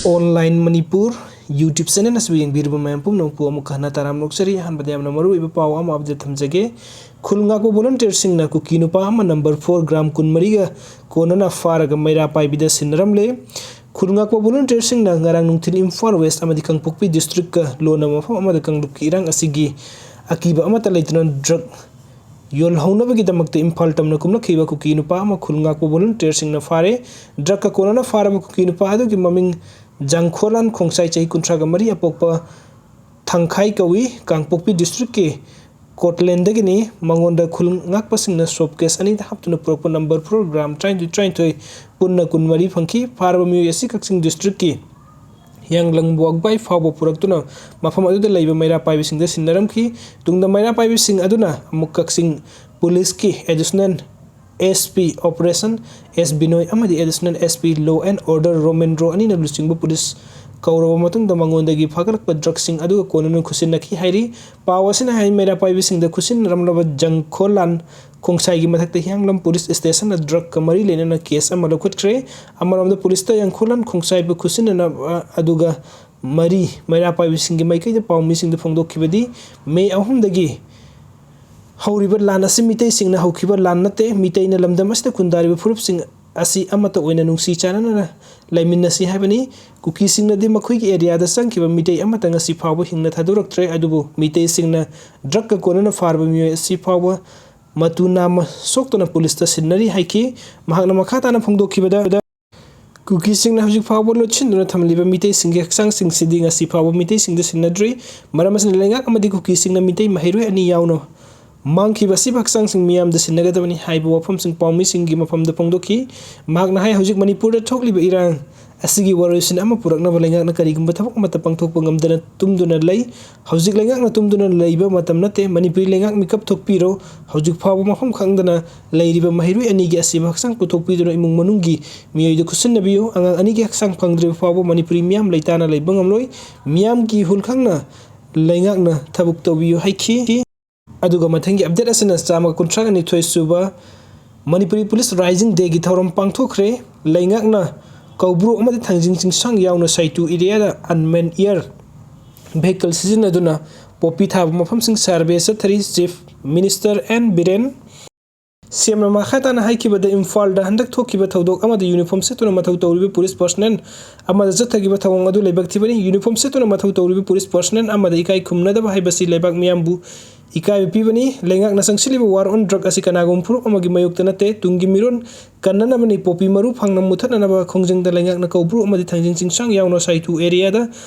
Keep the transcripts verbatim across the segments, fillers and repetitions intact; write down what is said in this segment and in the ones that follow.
Online Manipur YouTube channel ꯑꯁꯤꯕꯨ ꯌꯦꯡꯕꯤꯔꯤꯕ ꯃꯌꯥꯝ ꯄꯨꯝꯅꯃꯛꯄꯨ ꯑꯃꯨꯛꯀ ꯍꯟꯅ ꯇꯔꯥꯝꯅ ꯑꯣꯛꯆꯔꯤ꯫ ꯑꯍꯥꯟꯕꯗ ꯌꯥꯝꯅ ꯃꯔꯨꯑꯣꯏꯕ ꯄꯥꯎ ꯑꯃ update ꯊꯝꯖꯒꯦ꯫ ꯈꯨꯜ ꯉꯥꯛꯄ volunteerꯁꯤꯡꯅ ꯀꯨꯀꯤ ꯅꯨꯄꯥ ꯑꯃ number four gram ꯀꯨꯟꯃꯔꯤꯒ ꯀꯣꯟꯅꯅ ꯐꯥꯔꯒ ꯃꯩꯔꯥ ꯄꯥꯏꯕꯤꯗ ꯁꯤꯟꯅꯔꯝꯂꯦ꯫ ꯈꯨꯜ ꯉꯥꯛꯄ volunteerꯁꯤꯡꯅ ꯉꯔꯥꯡ ꯅꯨꯡꯊꯤꯜ ꯏꯝꯐꯥꯜ West ꯑꯃꯗꯤ ꯀꯥꯡꯄꯣꯛꯄꯤ districtꯀ ꯂꯣꯟꯅꯕ ꯃꯐꯝ ꯑꯃꯗ ꯀꯥꯡꯂꯨꯞꯀꯤ ꯏꯔꯥꯡ ꯑꯁꯤꯒꯤ ꯑꯀꯤꯕ ꯑꯃꯠꯇ ꯂꯩꯇꯅ drug ꯌꯣꯜꯍꯧꯅꯕꯒꯤꯗꯃꯛꯇ ꯏꯝꯐꯥꯜ ꯇꯝꯅ ꯀꯨꯝꯂꯛꯈꯤꯕ ꯀꯨꯀꯤ ꯅꯨꯄꯥ ꯑꯃ ꯈꯨꯜ ꯉꯥꯛꯄ volunteerꯁꯤꯡꯅ ꯐꯥꯔꯦ꯫ Drugꯀ ꯀꯣꯟꯅꯅ ꯐꯥꯔꯕ ꯀꯨꯀꯤ ꯅꯨꯄꯥ ꯑꯗꯨꯒꯤ ꯃꯃꯤꯡ ꯖꯥꯡꯈꯣꯂꯥꯟ ꯈꯣꯡꯁꯥꯏ, ꯆꯍꯤ ꯀꯨꯟꯊ꯭ꯔꯥꯒ ꯃꯔꯤ, ꯑꯄꯣꯛꯄ ꯊꯥꯡꯈꯥꯏ ꯀꯧꯏ, ꯀꯥꯡꯄꯣꯛꯄꯤ districtꯀꯤ ꯀꯣꯠꯂꯦꯟꯗꯒꯤꯅꯤ꯫ ꯃꯉꯣꯟꯗ ꯈꯨꯜ ꯉꯥꯛꯄꯁꯤꯡꯅ soap case ꯑꯅꯤꯗ ꯍꯥꯞꯇꯨꯅ ꯄꯨꯔꯛꯄ number four gram ꯇꯔꯥꯅꯤꯊꯣꯏ, ꯇꯔꯥꯅꯤꯊꯣꯏ, ꯄꯨꯟꯅ ꯀꯨꯟꯃꯔꯤ ꯐꯪꯈꯤ꯫ ꯐꯥꯔꯕ ꯃꯤꯑꯣꯏ ꯑꯁꯤ ꯀꯛꯆꯤꯡ districtꯀꯤ ꯍꯤꯌꯥꯡꯂꯝ ꯋꯥꯒꯕꯥꯏ ꯐꯥꯎꯕ ꯄꯨꯔꯛꯇꯨꯅ ꯃꯐꯝ ꯑꯗꯨꯗ ꯂꯩꯕ ꯃꯩꯔꯥ ꯄꯥꯏꯕꯤꯁꯤꯡꯗ ꯁꯤꯟꯅꯔꯝꯈꯤ꯫ ꯇꯨꯡꯗ ꯃꯩꯔꯥ ꯄꯥꯏꯕꯤꯁꯤꯡ ꯑꯗꯨꯅ ꯑꯃꯨꯛ ꯀꯛꯆꯤꯡ policeꯀꯤ additional SP operation S ꯕꯤꯅꯣꯏ ꯑꯃꯗꯤ additional SP law and order ꯔꯣꯃꯦꯟꯗ꯭ꯔꯣ ꯑꯅꯤꯅ ꯂꯨꯆꯤꯡꯕ police ꯀꯧꯔꯕ ꯃꯇꯨꯡꯗ ꯃꯉꯣꯟꯗꯒꯤ ꯐꯥꯒꯠꯂꯛꯄ drugꯁꯤꯡ ꯑꯗꯨꯒ ꯀꯣꯟꯅꯅ ꯈꯨꯠꯁꯤꯟꯅꯈꯤ ꯍꯥꯏꯔꯤ꯫ ꯄꯥꯎ ꯑꯁꯤꯅ ꯍꯥꯏ ꯃꯩꯔꯥ ꯄꯥꯏꯕꯤꯁꯤꯡꯗ ꯈꯨꯠꯁꯤꯟꯅꯔꯝꯂꯕ ꯖꯪꯈꯣꯂꯥꯟ ꯈꯣꯡꯁꯥꯏꯒꯤ ꯃꯊꯛꯇ ꯍꯤꯌꯥꯡꯂꯝ police stationꯅ drugꯀ ꯃꯔꯤ ꯂꯩꯅꯅ case ꯑꯃ ꯂꯧꯈꯠꯈ꯭ꯔꯦ꯫ ꯑꯃꯔꯣꯝꯗ policeꯇ ꯖꯪꯈꯣꯂꯥꯟ ꯈꯣꯡꯁꯥꯏꯕꯨ ꯈꯨꯠꯁꯤꯟꯅꯅꯕ ꯑꯗꯨꯒ ꯃꯔꯤ ꯃꯩꯔꯥ ꯄꯥꯏꯕꯤꯁꯤꯡꯒꯤ ꯃꯥꯏꯀꯩꯗ ꯄꯥꯎꯃꯤꯁꯤꯡꯗ ꯐꯣꯡꯗꯣꯛꯈꯤꯕꯗꯤ ꯃꯦ ꯑꯍꯨꯝꯗꯒꯤ ꯍꯧꯔꯤꯕ ꯂꯥꯟ ꯑꯁꯤ ꯃꯤꯇꯩꯁꯤꯡꯅ ꯍꯧꯈꯤꯕ ꯂꯥꯟ ꯅꯠꯇꯦ꯫ ꯃꯤꯇꯩꯅ ꯂꯝꯗꯝ ꯑꯁꯤꯗ ꯈꯨꯟꯗꯥꯔꯤꯕ ꯐꯨꯔꯨꯞꯁꯤꯡ ꯑꯁꯤ ꯑꯃꯠꯇ ꯑꯣꯏꯅ ꯅꯨꯡꯁꯤ ꯆꯥꯟꯅꯅ ꯂꯩꯃꯤꯟꯅꯁꯤ ꯍꯥꯏꯕꯅꯤ꯫ ꯀꯨꯀꯤꯁꯤꯡꯅꯗꯤ ꯃꯈꯣꯏꯒꯤ areaꯗ ꯆꯪꯈꯤꯕ ꯃꯤꯇꯩ ꯑꯃꯠꯇ ꯉꯁꯤ ꯐꯥꯎꯕ ꯍꯤꯡꯅ ꯊꯥꯗꯣꯔꯛꯇ꯭ꯔꯦ, ꯑꯗꯨꯕꯨ ꯃꯤꯇꯩꯁꯤꯡꯅ drugꯀ ꯀꯣꯟꯅꯅ ꯐꯥꯔꯕ ꯃꯤꯑꯣꯏ ꯑꯁꯤ ꯐꯥꯎꯕ ꯃꯇꯨ ꯅꯥꯝꯃ ꯁꯣꯛꯇꯅ policeꯇ ꯁꯤꯟꯅꯔꯤ ꯍꯥꯏꯈꯤ꯫ ꯃꯍꯥꯛꯅ ꯃꯈꯥ ꯇꯥꯅ ꯐꯣꯡꯗꯣꯛꯈꯤꯕꯗ, ꯀꯨꯀꯤꯁꯤꯡꯅ ꯍꯧꯖꯤꯛ ꯐꯥꯎꯕ ꯂꯣꯠꯁꯤꯟꯗꯨꯅ ꯊꯝꯂꯤꯕ ꯃꯤꯇꯩꯁꯤꯡꯒꯤ ꯍꯛꯆꯥꯡꯁꯤꯡꯁꯤꯗꯤ ꯉꯁꯤ ꯐꯥꯎꯕ ꯃꯤꯇꯩꯁꯤꯡꯗ ꯁꯤꯟꯅꯗ꯭ꯔꯤ꯫ ꯃꯔꯝ ꯑꯁꯤꯅ ꯂꯩꯉꯥꯛ ꯑꯃꯗꯤ ꯀꯨꯀꯤꯁꯤꯡꯅ ꯃꯤꯇꯩ ꯃꯍꯩꯔꯣꯏ ꯑꯅꯤ ꯌꯥꯎꯅ ꯃꯥꯡꯈꯤꯕ ꯑꯁꯤꯕꯨ ꯍꯛꯆꯥꯡꯁꯤꯡ ꯃꯤꯌꯥꯝꯗ ꯁꯤꯟꯅꯒꯗꯕꯅꯤ ꯍꯥꯏꯕ ꯋꯥꯐꯝꯁꯤꯡ ꯄꯥꯎꯃꯤꯁꯤꯡꯒꯤ ꯃꯐꯝꯗ ꯐꯣꯡꯗꯣꯛꯈꯤ꯫ ꯃꯍꯥꯛꯅ ꯍꯥꯏ, ꯍꯧꯖꯤꯛ ꯃꯅꯤꯄꯨꯔꯗ ꯊꯣꯛꯂꯤꯕ ꯏꯔꯥꯡ ꯑꯁꯤꯒꯤ ꯋꯥꯔꯣꯏꯁꯤꯟ ꯑꯃ ꯄꯨꯔꯛꯅꯕ ꯂꯩꯉꯥꯛꯅ ꯀꯔꯤꯒꯨꯝꯕ ꯊꯕꯛ ꯑꯃꯠꯇ ꯄꯥꯡꯊꯣꯛꯄ ꯉꯝꯗꯅ ꯇꯨꯝꯗꯨꯅ ꯂꯩ꯫ ꯍꯧꯖꯤꯛ ꯂꯩꯉꯥꯛꯅ ꯇꯨꯝꯗꯨꯅ ꯂꯩꯕ ꯃꯇꯝ ꯅꯠꯇꯦ꯫ ꯃꯅꯤꯄꯨꯔꯤ ꯂꯩꯉꯥꯛ ꯃꯤꯀꯞ ꯊꯣꯛꯄꯤꯔꯣ꯫ ꯍꯧꯖꯤꯛ ꯐꯥꯎꯕ ꯃꯐꯝ ꯈꯪꯗꯅ ꯂꯩꯔꯤꯕ ꯃꯍꯩꯔꯣꯏ ꯑꯅꯤꯒꯤ ꯑꯁꯤꯕ ꯍꯛꯆꯥꯡ ꯄꯨꯊꯣꯛꯄꯤꯗꯨꯅ ꯏꯃꯨꯡ ꯃꯅꯨꯡꯒꯤ ꯃꯤꯑꯣꯏꯗ ꯈꯨꯠꯁꯤꯟꯅꯕꯤꯌꯨ꯫ ꯑꯉꯥꯡ ꯑꯅꯤꯒꯤ ꯍꯛꯆꯥꯡ ꯐꯪꯗ꯭ꯔꯤꯕ ꯐꯥꯎꯕ ꯃꯅꯤꯄꯨꯔꯤ ꯃꯤꯌꯥꯝ ꯂꯩꯇꯥꯅ ꯂꯩꯕ ꯉꯝꯂꯣꯏ꯫ ꯃꯤꯌꯥꯝꯒꯤ ꯍꯨꯜ ꯈꯪꯅ ꯂꯩꯉꯥꯛꯅ ꯊꯕꯛ ꯇꯧꯕꯤꯌꯨ ꯍꯥꯏꯈꯤ꯫ ꯑꯗꯨꯒ ꯃꯊꯪꯒꯤ update ꯑꯁꯤꯅ ꯆꯥꯝꯃꯒ ꯀꯨꯟꯊ꯭ꯔꯥꯒ ꯅꯤꯊꯣꯏ ꯁꯨꯕ ꯃꯅꯤꯄꯨꯔꯤ police rising dayꯒꯤ ꯊꯧꯔꯝ ꯄꯥꯡꯊꯣꯛꯈ꯭ꯔꯦ꯫ ꯂꯩꯉꯥꯛꯅ ꯀꯧꯕ꯭ꯔꯨ ꯑꯃꯗꯤ ꯊꯥꯡꯖꯤꯡ ꯆꯤꯡꯁꯥꯡ ꯌꯥꯎꯅ ꯁꯥꯏꯇꯨ area ꯗ unmanned air vehicle ꯁꯤꯖꯤꯟꯅꯗꯨꯅ ꯄꯣꯄꯤ ꯊꯥꯕ ꯃꯐꯝꯁꯤꯡ survey ꯆꯠꯊꯔꯤ꯫ Chief Minister N ꯕꯤꯔꯦꯟ ꯁꯤ ꯑꯦꯝꯅ ꯃꯈꯥ ꯇꯥꯅ ꯍꯥꯏꯈꯤꯕꯗ, ꯏꯝꯐꯥꯜꯗ ꯍꯟꯗꯛ ꯊꯣꯛꯈꯤꯕ ꯊꯧꯗꯣꯛ ꯑꯃꯗ uniform ꯁꯦꯠꯇꯨꯅ ꯃꯊꯧ ꯇꯧꯔꯤꯕ police personnel ꯑꯃꯗ ꯆꯠꯊꯈꯤꯕ ꯊꯧꯑꯣꯡ ꯑꯗꯨ ꯂꯩꯕꯥꯛ ꯊꯤꯕꯅꯤ꯫ Uniform ꯁꯦꯠꯇꯨꯅ ꯃꯊꯧ ꯇꯧꯔꯤꯕ police personnel ꯑꯃꯗ ꯏꯀꯥꯏ ꯈꯨꯝꯅꯗꯕ ꯍꯥꯏꯕꯁꯤ ꯂꯩꯕꯥꯛ ꯃꯤꯌꯥꯝꯕꯨ ꯏꯀꯥꯏꯕ ꯄꯤꯕꯅꯤ꯫ ꯂꯩꯉꯥꯛꯅ ꯆꯪꯁꯤꯜꯂꯤꯕ war on drug ꯑꯁꯤ ꯀꯅꯥꯒꯨꯝꯕ ꯐꯨꯔꯨꯞ ꯑꯃꯒꯤ ꯃꯥꯌꯣꯛꯇ ꯅꯠꯇꯦ, ꯇꯨꯡꯒꯤ ꯃꯤꯔꯣꯜ ꯀꯟꯅꯅꯕꯅꯤ꯫ ꯄꯣꯄꯤ ꯃꯔꯨ ꯐꯪꯅ ꯃꯨꯊꯠꯅꯅꯕ ꯈꯣꯡꯖꯪꯗ ꯂꯩꯉꯥꯛꯅ ꯀꯧꯕ꯭ꯔꯨ ꯑꯃꯗꯤ ꯊꯥꯡꯖꯤꯡ ꯆꯤꯡꯁꯥꯡ ꯌꯥꯎꯅ ꯁꯥꯏꯇꯨ area ꯗ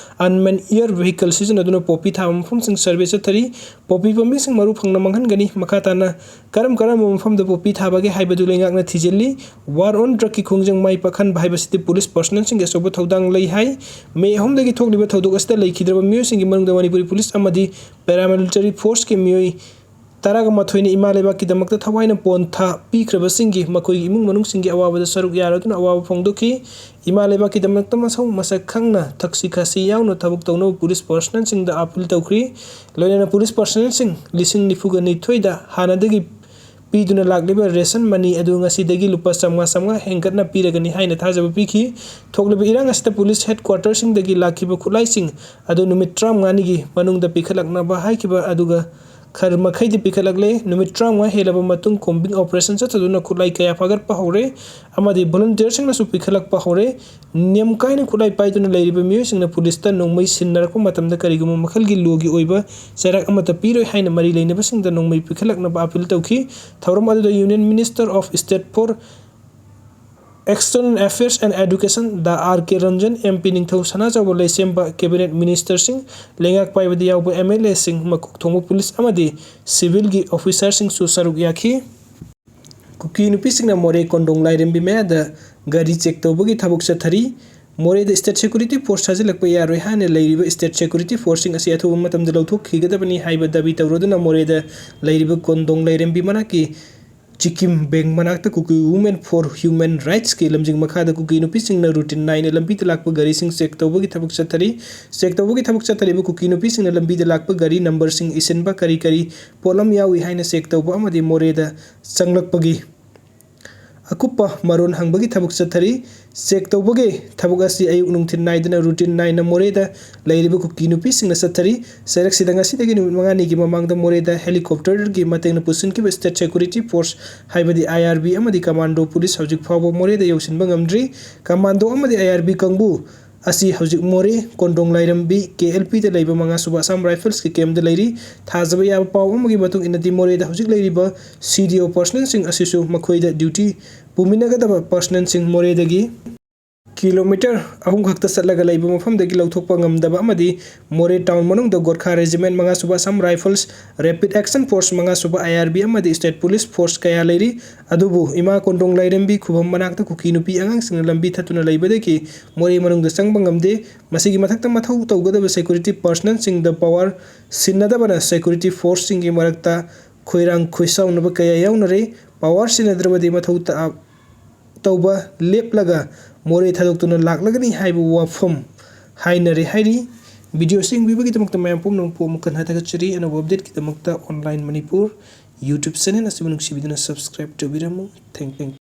unmanned air vehicle ꯁꯤꯖꯤꯟꯅꯗꯨꯅ ꯄꯣꯄꯤ ꯊꯥꯕ ꯃꯐꯝꯁꯤꯡ survey ꯆꯠꯊꯔꯤ꯫ ꯄꯣꯄꯤ ꯄꯥꯝꯕꯤꯁꯤꯡ ꯃꯔꯨ ꯐꯪꯅ ꯃꯥꯡꯍꯟꯒꯅꯤ꯫ ꯃꯈꯥ ꯇꯥꯅ ꯀꯔꯝ ꯀꯔꯝꯕ ꯃꯐꯝꯗ ꯄꯣꯄꯤ ꯊꯥꯕꯒꯦ ꯍꯥꯏꯕꯗꯨ ꯂꯩꯉꯥꯛꯅ ꯊꯤꯖꯤꯜꯂꯤ꯫ War on drug ꯀꯤ ꯈꯣꯡꯖꯪ ꯃꯥꯏ ꯄꯥꯛꯍꯟꯕ ꯍꯥꯏꯕꯁꯤꯗꯤ police personnel ꯁꯤꯡꯒꯤ ꯑꯆꯧꯕ ꯊꯧꯗꯥꯡ ꯂꯩ ꯍꯥꯏ꯫ ꯃꯦ ꯑꯍꯨꯝꯗꯒꯤ ꯊꯣꯛꯂꯤꯕ ꯊꯧꯗꯣꯛ ꯑꯁꯤꯗ ꯂꯩꯈꯤꯗ꯭ꯔꯕ ꯃꯤꯑꯣꯏꯁꯤꯡꯒꯤ ꯃꯅꯨꯡꯗ ꯃꯅꯤꯄꯨꯔꯤ police ꯑꯃꯗꯤ paramilitary force ꯀꯤ ꯃꯤꯑꯣꯏ ꯇꯔꯥꯒ ꯃꯥꯊꯣꯏꯅ ꯏꯃꯥ ꯂꯩꯕꯥꯛꯀꯤꯗꯃꯛꯇ ꯊꯋꯥꯏꯅ ꯄꯣꯟꯊꯥ ꯄꯤꯈ꯭ꯔꯕꯁꯤꯡꯒꯤ ꯃꯈꯣꯏꯒꯤ ꯏꯃꯨꯡ ꯃꯅꯨꯡꯁꯤꯡꯒꯤ ꯑꯋꯥꯕꯗ ꯁꯔꯨꯛ ꯌꯥꯔꯗꯨꯅ ꯑꯋꯥꯕ ꯐꯣꯡꯗꯣꯛꯈꯤ꯫ ꯏꯃꯥ ꯂꯩꯕꯥꯛꯀꯤꯗꯃꯛꯇ ꯃꯁꯧ ꯃꯁꯛ ꯈꯪꯅ ꯊꯛꯁꯤ ꯈꯥꯁꯤ ꯌꯥꯎꯅ ꯊꯕꯛ ꯇꯧꯅꯕ police personnel ꯁꯤꯡꯗ appeal ꯇꯧꯈ꯭ꯔꯤ꯫ ꯂꯣꯏꯅꯅ police personnel ꯁꯤꯡ ꯂꯤꯁꯤꯡ ꯅꯤꯐꯨꯒ ꯅꯤꯊꯣꯏꯗ ꯍꯥꯟꯅꯗꯒꯤ ꯄꯤꯗꯨꯅ ꯂꯥꯛꯂꯤꯕ ration money ꯑꯗꯨ ꯉꯁꯤꯗꯒꯤ ꯂꯨꯄꯥ ꯆꯥꯝꯃꯉꯥ ꯆꯥꯝꯃꯉꯥ ꯍꯦꯟꯒꯠꯅ ꯄꯤꯔꯒꯅꯤ ꯍꯥꯏꯅ ꯊꯥꯖꯕ ꯄꯤꯈꯤ꯫ ꯊꯣꯛꯂꯤꯕ ꯏꯔꯥꯡ ꯑꯁꯤꯗ police headquarter ꯁꯤꯡꯗꯒꯤ ꯂꯥꯛꯈꯤꯕ ꯈꯨꯠꯂꯥꯏꯁꯤꯡ ꯑꯗꯨ ꯅꯨꯃꯤꯠ ꯇꯔꯥꯃꯉꯥꯅꯤꯒꯤ ꯃꯅꯨꯡꯗ ꯄꯤꯈꯠꯂꯛꯅꯕ ꯍꯥꯏꯈꯤꯕ ꯑꯗꯨꯒ ꯈꯔ ꯃꯈꯩꯗꯤ ꯄꯤꯈꯠꯂꯛꯂꯦ꯫ ꯅꯨꯃꯤꯠ ꯇꯔꯥꯃꯉꯥ ꯍꯦꯜꯂꯕ ꯃꯇꯨꯡ combing operation ꯆꯠꯊꯗꯨꯅ ꯈꯨꯠꯂꯥꯏ ꯀꯌꯥ ꯐꯥꯒꯠꯄ ꯍꯧꯔꯦ ꯑꯃꯗꯤ volunteer ꯁꯤꯡꯅꯁꯨ ꯄꯤꯈꯠꯂꯛꯄ ꯍꯧꯔꯦ꯫ ꯅꯤꯌꯝ ꯀꯥꯏꯅ ꯈꯨꯠꯂꯥꯏ ꯄꯥꯏꯗꯨꯅ ꯂꯩꯔꯤꯕ ꯃꯤꯑꯣꯏꯁꯤꯡꯅ police ꯇ ꯅꯣꯡꯃꯩ ꯁꯤꯟꯅꯔꯛꯄ ꯃꯇꯝꯗ ꯀꯔꯤꯒꯨꯝꯕ ꯃꯈꯜꯒꯤ law ꯒꯤ ꯑꯣꯏꯕ ꯆꯩꯔꯥꯛ ꯑꯃꯠꯇ ꯄꯤꯔꯣꯏ ꯍꯥꯏꯅ ꯃꯔꯤ ꯂꯩꯅꯕꯁꯤꯡꯗ ꯅꯣꯡꯃꯩ ꯄꯤꯈꯠꯂꯛꯅꯕ appeal ꯇꯧꯈꯤ꯫ ꯊꯧꯔꯝ ꯑꯗꯨꯗ Union Minister of State for External Affairs and Education the R K Ranjan, M P ꯅꯤꯡꯊꯧ ꯁꯅꯥꯖꯥꯎꯕ ꯂꯩꯁꯦꯝꯕ, cabinet minister ꯁꯤꯡ, ꯂꯩꯉꯥꯛ ꯄꯥꯏꯕꯗ ꯌꯥꯎꯕ ꯑꯦꯝ ꯑꯦꯜ ꯑꯦ ꯁꯤꯡ, ꯃꯀꯣꯛ ꯊꯣꯡꯕ police ꯑꯃꯗꯤ civil ꯒꯤ officer ꯁꯤꯡꯁꯨ ꯁꯔꯨꯛ ꯌꯥꯈꯤ꯫ ꯀꯨꯀꯤ ꯅꯨꯄꯤꯁꯤꯡꯅ ꯃꯣꯔꯦ ꯀꯣꯟꯗꯣꯡ ꯂꯥꯏꯔꯦꯝꯕꯤ ꯃꯌꯥꯗ ꯒꯥꯔꯤ check ꯇꯧꯕꯒꯤ ꯊꯕꯛ ꯆꯠꯊꯔꯤ꯫ ꯃꯣꯔꯦꯗ state security force ꯊꯥꯖꯤꯜꯂꯛꯄ ꯌꯥꯔꯣꯏ ꯍꯥꯏꯅ ꯂꯩꯔꯤꯕ state security force ꯁꯤꯡ ꯑꯁꯤ ꯑꯊꯨꯕ ꯃꯇꯝꯗ ꯂꯧꯊꯣꯛꯈꯤꯒꯗꯕꯅꯤ ꯍꯥꯏꯕ ꯗꯥꯕꯤ ꯇꯧꯔꯗꯨꯅ ꯃꯣꯔꯦꯗ ꯂꯩꯔꯤꯕ ꯀꯣꯟꯗꯣꯡ ꯂꯥꯏꯔꯦꯝꯕꯤ ꯃꯅꯥꯛꯀꯤ ꯆꯤꯀꯤꯝ ꯕꯦꯡ ꯃꯅꯥꯛꯇ Kuki Women for Human Rights ꯀꯤ ꯂꯝꯖꯤꯡ ꯃꯈꯥꯗ ꯀꯨꯀꯤ ꯅꯨꯄꯤꯁꯤꯡꯅ routine ꯅꯥꯏꯅ ꯂꯝꯕꯤꯗ ꯂꯥꯛꯄ ꯒꯥꯔꯤꯁꯤꯡ check ꯇꯧꯕꯒꯤ ꯊꯕꯛ ꯆꯠꯊꯔꯤ꯫ Check ꯇꯧꯕꯒꯤ ꯊꯕꯛ ꯆꯠꯊꯔꯤꯕ ꯀꯨꯀꯤ ꯅꯨꯄꯤꯁꯤꯡꯅ ꯂꯝꯕꯤꯗ ꯂꯥꯛꯄ ꯒꯥꯔꯤ number ꯁꯤꯡ ꯏꯁꯤꯟꯕ, ꯀꯔꯤ ꯀꯔꯤ ꯄꯣꯠꯂꯝ ꯌꯥꯎꯏ ꯍꯥꯏꯅ check ꯇꯧꯕ ꯑꯃꯗꯤ ꯃꯣꯔꯦꯗ ꯆꯪꯂꯛꯄꯒꯤ ꯑꯀꯨꯞꯄ ꯃꯔꯣꯜ ꯍꯪꯕꯒꯤ ꯊꯕꯛ ꯆꯠꯊꯔꯤ꯫ ꯆꯦꯛ ꯇꯧꯕꯒꯤ ꯊꯕꯛ ꯑꯁꯤ ꯑꯌꯨꯛ ꯅꯨꯡꯊꯤꯜ ꯅꯥꯏꯗꯅ ꯔꯨꯇꯤꯟ ꯅꯥꯏꯅ ꯃꯣꯔꯦꯗ ꯂꯩꯔꯤꯕ ꯀꯨꯀꯤ ꯅꯨꯄꯤꯁꯤꯡꯅ ꯆꯠꯊꯔꯤ꯫ ꯆꯩꯔꯛꯁꯤꯗ ꯉꯁꯤꯗꯒꯤ ꯅꯨꯃꯤꯠ ꯃꯉꯥꯅꯤꯒꯤ ꯃꯃꯥꯡꯗ ꯃꯣꯔꯦꯗ ꯍꯦꯂꯤꯀꯣꯞꯇꯔꯒꯤ ꯃꯇꯦꯡꯅ ꯄꯨꯁꯤꯟꯈꯤꯕ ꯁ꯭ꯇꯦꯠ ꯁꯦꯀ꯭ꯌꯨꯔꯤꯇꯤ ꯐꯣꯔꯁ ꯍꯥꯏꯕꯗꯤ ꯑꯥꯏ ꯑꯥꯔ ꯕꯤ ꯑꯃꯗꯤ ꯀꯃꯥꯟꯗꯣ ꯄꯨꯂꯤꯁ ꯍꯧꯖꯤꯛ ꯐꯥꯎꯕ ꯃꯣꯔꯦꯗ ꯌꯧꯁꯤꯟꯕ ꯉꯝꯗ꯭ꯔꯤ꯫ ꯀꯃꯥꯟꯗꯣ ꯑꯃꯗꯤ ꯑꯥꯏ ꯑꯥꯔ ꯕꯤ ꯀꯥꯡꯕꯨ ꯑꯁꯤ ꯍꯧꯖꯤꯛ ꯃꯣꯔꯦ ꯀꯣꯟꯗꯣꯡ ꯂꯥꯏꯔꯝꯕꯤ ꯀꯦ ꯑꯦꯜ ꯄꯤꯗ ꯂꯩꯕ ꯃꯉꯥ ꯁꯨꯕ ꯑꯁꯥꯝ ꯔꯥꯏꯐꯜꯁꯀꯤ ꯀꯦꯝꯞꯇ ꯂꯩꯔꯤ꯫ ꯊꯥꯖꯕ ꯌꯥꯕ ꯄꯥꯎ ꯑꯃꯒꯤ ꯃꯇꯨꯡ ꯏꯟꯅꯗꯤ ꯃꯣꯔꯦꯗ ꯍꯧꯖꯤꯛ ꯂꯩꯔꯤꯕ ꯁꯤ ꯗꯤ ꯑꯣ ꯄꯔꯁꯅꯦꯜꯁꯤꯡ ꯑꯁꯤꯁꯨ ꯃꯈꯣꯏꯗ ꯗ꯭ꯌꯨꯇꯤ ꯄꯨꯃꯤꯟꯅꯒꯗꯕ ꯄꯔꯁꯅꯦꯜꯁꯤꯡ ꯃꯣꯔꯦꯗꯒꯤ ꯀꯤꯂꯣꯃꯤꯇꯔ ꯑꯍꯨꯝ ꯈꯛꯇ ꯆꯠꯂꯒ ꯂꯩꯕ ꯃꯐꯝꯗꯒꯤ ꯂꯧꯊꯣꯛꯄ ꯉꯝꯗꯕ ꯑꯃꯗꯤ ꯃꯣꯔꯦ ꯇꯥꯎꯟ ꯃꯅꯨꯡꯗ ꯒꯣꯔꯈꯥ ꯔꯦꯖꯤꯃꯦꯟ ꯃꯉꯥ ꯁꯨꯕ ꯑꯁꯥꯝ ꯔꯥꯏꯐꯜꯁ, ꯔꯦꯄꯤꯗ ꯑꯦꯛꯁꯟ ꯐꯣꯔꯁ ꯃꯉꯥ ꯁꯨꯕ ꯑꯥꯏ ꯑꯥꯔ ꯕꯤ ꯑꯃꯗꯤ ꯁ꯭ꯇꯦꯠ ꯄꯨꯂꯤꯁ ꯐꯣꯔꯁ ꯀꯌꯥ ꯂꯩꯔꯤ꯫ ꯑꯗꯨꯕꯨ ꯏꯃꯥ ꯀꯣꯟꯗꯣꯡ ꯂꯥꯏꯔꯦꯝꯕꯤ ꯈꯨꯕꯝ ꯃꯅꯥꯛꯇ ꯀꯨꯀꯤ ꯅꯨꯄꯤ ꯑꯉꯥꯡꯁꯤꯡꯅ ꯂꯝꯕꯤ ꯊꯠꯇꯨꯅ ꯂꯩꯕꯗꯒꯤ ꯃꯣꯔꯦ ꯃꯅꯨꯡꯗ ꯆꯪꯕ ꯉꯝꯗꯦ꯫ ꯃꯁꯤꯒꯤ ꯃꯊꯛꯇ ꯃꯊꯧ ꯇꯧꯒꯗꯕ ꯁꯦꯀ꯭ꯌꯨꯔꯤꯇꯤ ꯄꯔꯁꯅꯦꯜꯁꯤꯡꯗ ꯄꯥꯋꯔ ꯁꯤꯟꯅꯗꯕꯅ ꯁꯦꯀ꯭ꯌꯨꯔꯤꯇꯤ ꯐꯣꯔꯁꯁꯤꯡꯒꯤ ꯃꯔꯛꯇ ꯈꯣꯏꯔꯥꯡ ꯈꯣꯏꯁꯥꯎꯅꯕ ꯀꯌꯥ ꯌꯥꯎꯅꯔꯦ꯫ ꯄꯥꯋꯔ ꯁꯤꯟꯅꯗ꯭ꯔꯕꯗꯤ ꯃꯊꯧ ꯇꯥ-, ꯇꯧꯕ ꯂꯦꯞꯂꯒ ꯃꯣꯔꯦ ꯊꯥꯗꯣꯛꯇꯨꯅ ꯂꯥꯛꯂꯒꯅꯤ ꯍꯥꯏꯕ ꯋꯥꯐꯝ ꯍꯥꯏꯅꯔꯦ ꯍꯥꯏꯔꯤ꯫ ꯚꯤꯗꯤꯑꯣꯁꯤ ꯌꯦꯡꯕꯤꯕꯒꯤꯗꯃꯛꯇ ꯃꯌꯥꯝ ꯄꯨꯝꯅꯃꯛꯄꯨ ꯑꯃꯨꯛ ꯍꯟꯅ ꯊꯥꯒꯠꯆꯔꯤ꯫ ꯑꯅꯧꯕ ꯑꯞꯗꯦꯠꯀꯤꯗꯃꯛꯇ ꯑꯣꯟꯂꯥꯏꯟ ꯃꯅꯤꯄꯨꯔ ꯌꯨꯇ꯭ꯌꯨꯕ ꯆꯦꯅꯦꯜ ꯑꯁꯤꯕꯨ ꯅꯨꯡꯁꯤꯕꯤꯗꯨꯅ ꯁꯕꯁꯀ꯭ꯔꯥꯏꯕ ꯇꯧꯕꯤꯔꯝꯃꯨ꯫ Thank you.